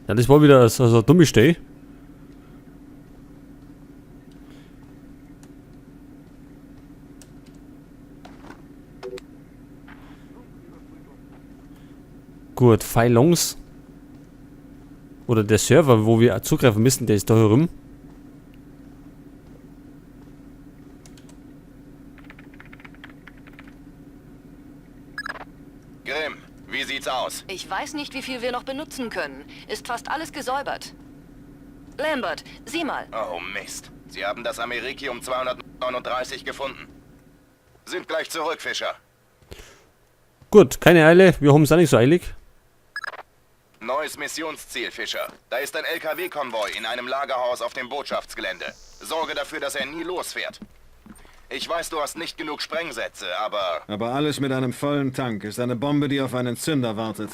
Ja, das war wieder so eine dumme Stelle. Gut, Feilongs. Oder der Server, wo wir zugreifen müssen, der ist da herum. Grimm, wie sieht's aus? Ich weiß nicht, wie viel wir noch benutzen können. Ist fast alles gesäubert. Lambert, sieh mal. Oh Mist. Sie haben das Americium 239 gefunden. Sind gleich zurück, Fischer. Gut, keine Eile, wir haben es auch nicht so eilig. Neues Missionsziel, Fischer. Da ist ein LKW-Konvoi in einem Lagerhaus auf dem Botschaftsgelände. Sorge dafür, dass er nie losfährt. Ich weiß, du hast nicht genug Sprengsätze, aber... Aber alles mit einem vollen Tank ist eine Bombe, die auf einen Zünder wartet.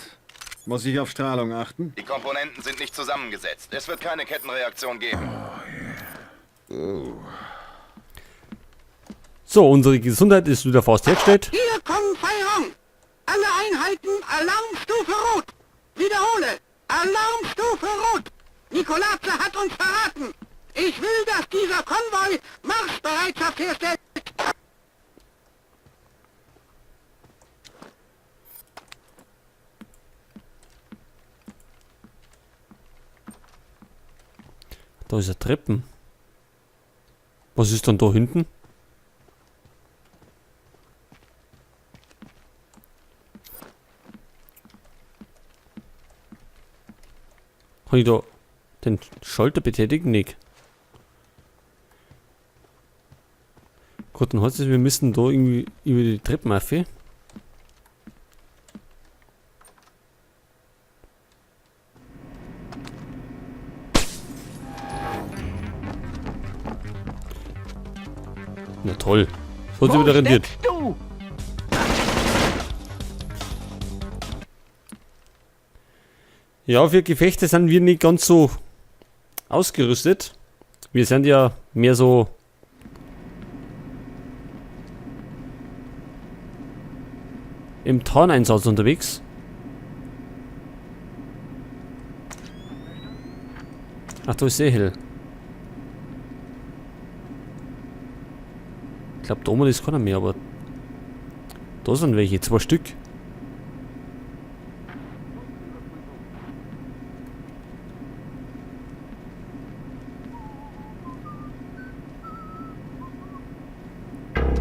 Muss ich auf Strahlung achten? Die Komponenten sind nicht zusammengesetzt. Es wird keine Kettenreaktion geben. So, unsere Gesundheit ist wieder fast hergestellt. Hier kommen Feirong! Alle Einheiten Alarmstufe Rot! Wiederhole! Alarmstufe Rot! Nikolaze hat uns verraten! Ich will, dass dieser Konvoi Marschbereitschaft herstellt! Da ist ein Treppen. Was ist dann da hinten? Kann ich da den Schalter betätigen? Nick. Gut, dann heißt es, wir müssen da irgendwie über die Treppen rauf. Na toll. So hat sie wieder rendiert. Du? Ja, für Gefechte sind wir nicht ganz so ausgerüstet. Wir sind ja mehr so im Tarneinsatz unterwegs. Ach, da ist eh hell. Ich glaube, da oben ist keiner mehr, aber da sind welche, 2 Stück.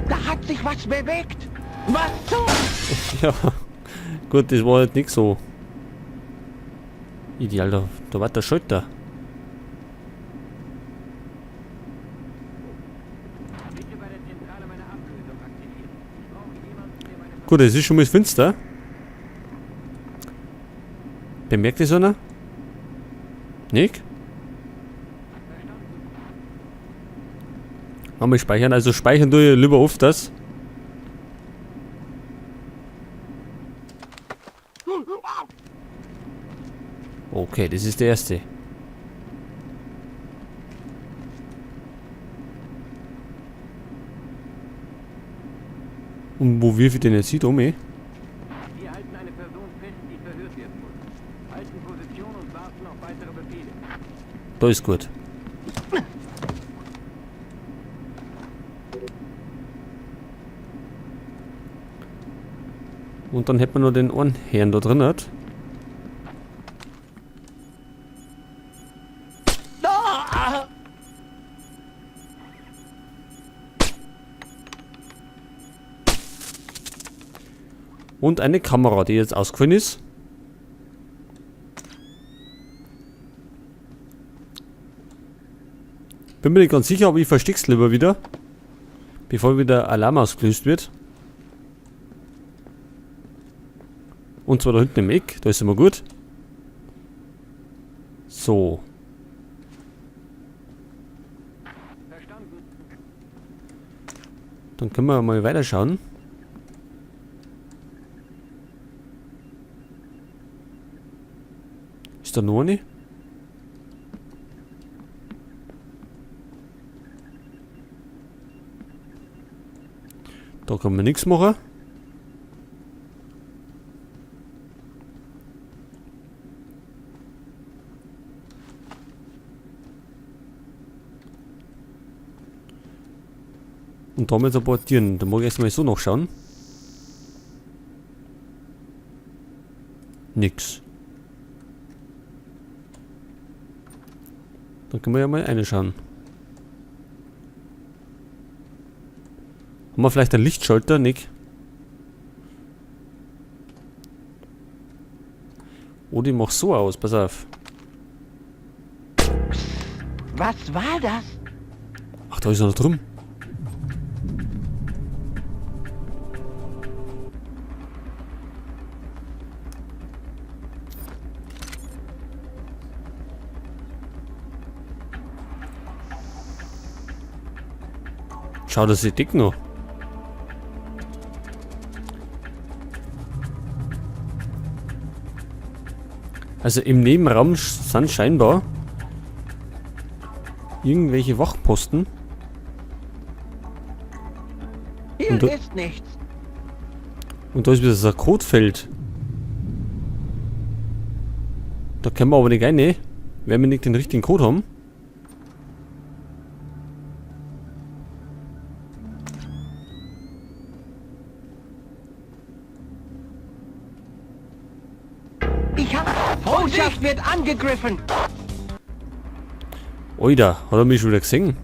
Da hat sich was bewegt. Was zum? Ja, gut, das war halt nicht so ideal. Da war der Schalter. Gut, es ist schon mal finster. Bemerkt das einer? Nick? Nochmal speichern, also speichern tue ich lieber oft das. Okay, das ist der erste. Und wo wirf ich denn jetzt hin, Tommy? Wir halten eine Person fest, die verhört werden muss. Halten Position und warten auf weitere Befehle. Da ist gut. Und dann hätten wir noch den einen Herrn da drin. Hat. Und eine Kamera, die jetzt ausgefallen ist. Bin mir nicht ganz sicher, aber ich versteck's lieber wieder. Bevor wieder Alarm ausgelöst wird. Und zwar da hinten im Eck, da ist immer gut. So. Dann können wir mal weiterschauen. Ist da noch eine? Da kann man nichts machen. Und da haben wir jetzt ein paar Türen. Da mag ich erstmal so nachschauen. Nix. Dann können wir ja mal reinschauen. Haben wir vielleicht einen Lichtschalter, Nick? Oder ich mach so aus, pass auf. Was war das? Ach, da ist er noch drin. Schau, das ist dick noch. Also im Nebenraum sind scheinbar irgendwelche Wachposten. Hier Und ist nichts. Und da ist wieder so ein Kotfeld. Da können wir aber nicht rein, ne? Wenn wir nicht den richtigen Code haben. Ich hab... Botschaft wird angegriffen. Oida, hat er mich schon wieder gesehen?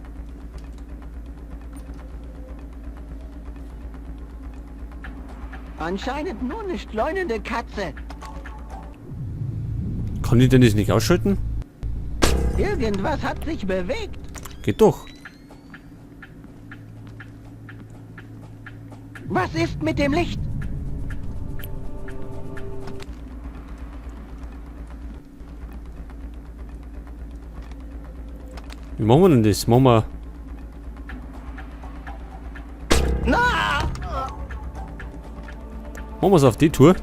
Anscheinend nur eine schleunende Katze. Kann ich denn das nicht ausschalten? Irgendwas hat sich bewegt. Geht doch. Was ist mit dem Licht? Wie machen wir denn das? Machen wir... Na! Machen wir's auf die Tour.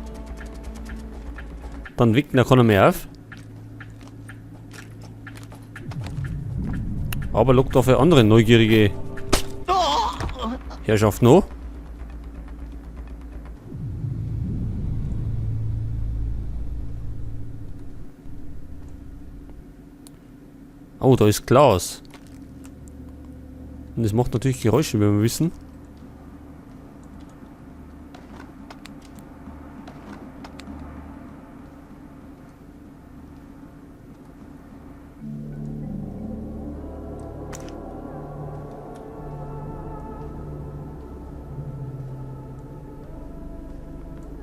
Dann weckt ihn keiner mehr auf. Aber lockt dafür andere neugierige Herrschaft noch. Oh, da ist Glas. Und das macht natürlich Geräusche, wie wir wissen.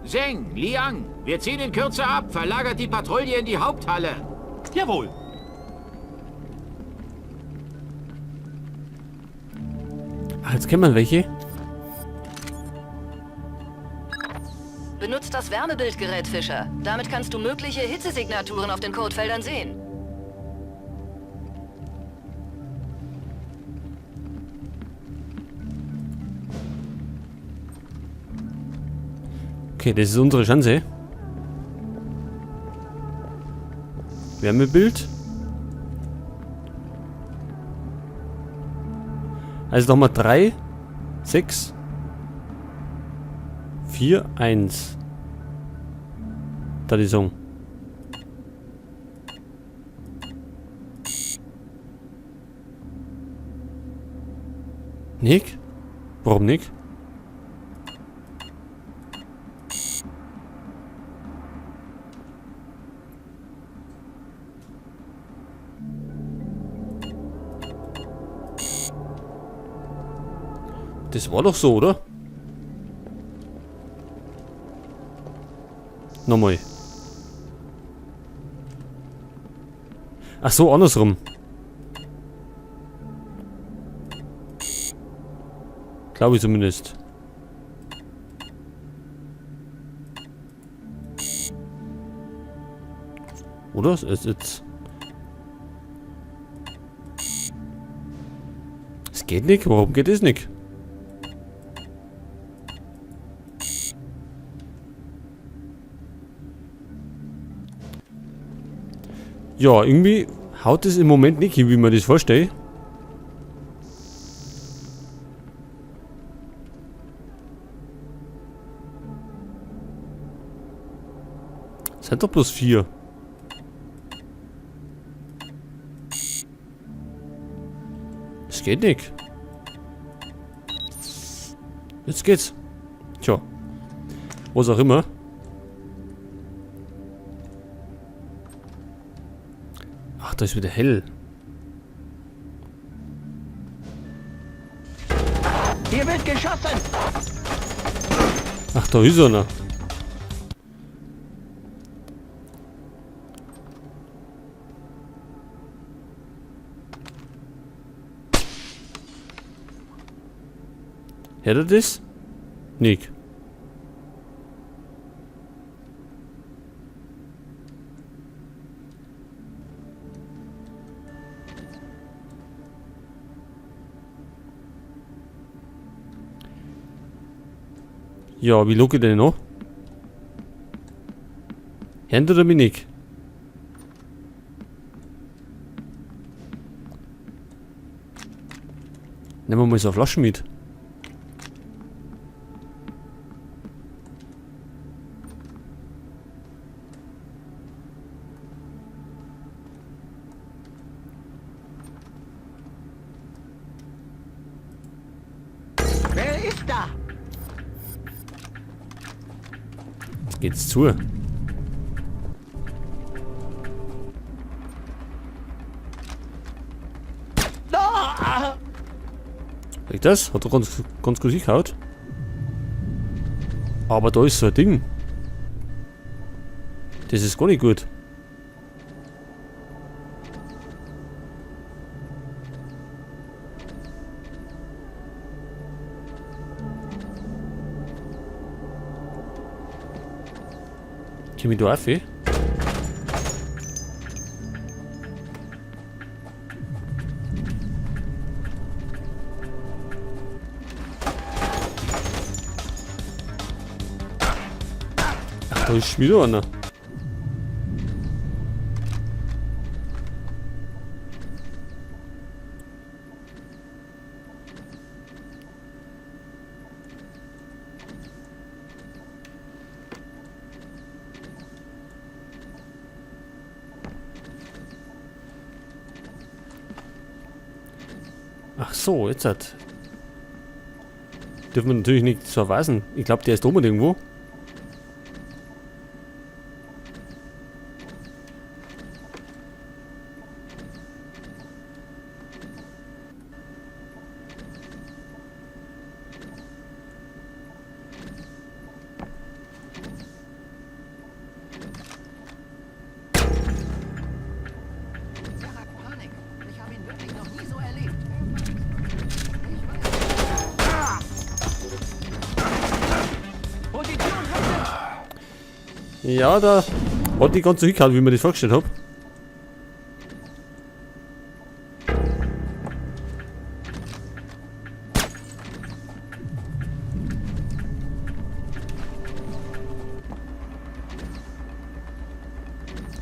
Zheng, Liang, wir ziehen in Kürze ab. Verlagert die Patrouille in die Haupthalle. Jawohl. Ach, jetzt kennen wir welche. Benutzt das Wärmebildgerät, Fischer. Damit kannst du mögliche Hitzesignaturen auf den Codefeldern sehen. Okay, das ist unsere Chance. Wärmebild. Also nochmal 3, 6, 4, 1. Da die Song. Nick? Warum nicht? Das war doch so, oder? Nochmal. Ach so, andersrum. Glaube ich zumindest. Oder? Es ist... Es geht nicht? Warum geht es nicht? Ja, irgendwie haut es im Moment nicht hin, wie man das vorstellt. Es sind doch bloß 4. Das geht nicht. Jetzt geht's. Tja. Was auch immer. Ach, da ist wieder hell. Hier wird geschossen! Ach, da ist einer. Hört er das? Nick. Ja, wie locke ich denn noch? Hört er mich nicht? Nehmen wir mal so eine Flasche mit. Wer ist da? Jetzt geht's zu. Liegt das? Hat doch ganz, ganz gut hingehauen. Aber da ist so ein Ding. Das ist gar nicht gut. Komm ich da auf? Ach, da ist schon wieder einer. Ach so, jetzt hat. Dürfen wir natürlich nicht verweisen. Ich glaub, der ist oben irgendwo. Ja, da hat die ganz so hingehauen, wie ich mir das vorgestellt hab.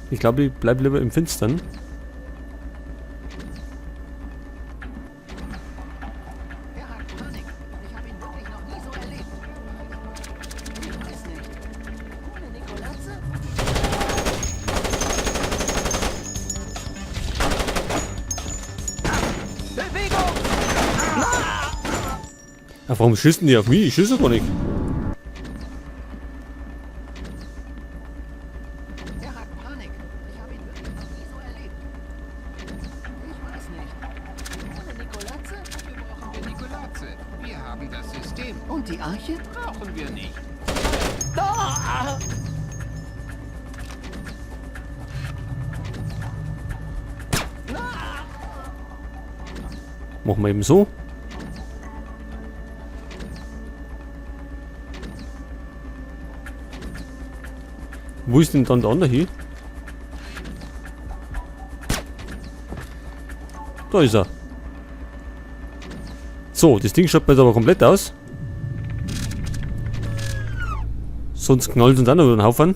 Ich glaube, ich bleib lieber im Finstern. Er hat Panik. Ich habe ihn wirklich noch nie so erlebt. Ich weiß nicht. Ohne Nikoladze? Bewegung! Ach, warum schießen die auf mich? Ich schieße gar nicht. Er hat Panik. Ich habe ihn wirklich noch nie so erlebt. Ich weiß nicht. Ohne Nikoladze? Wir brauchen wir Nikoladze. Wir haben das System. Und die Arche? Brauchen wir nicht. Machen wir eben so. Wo ist denn dann der andere hier? Da ist er. So, das Ding schaut mir jetzt aber komplett aus. Sonst knallt uns auch noch über den Haufen.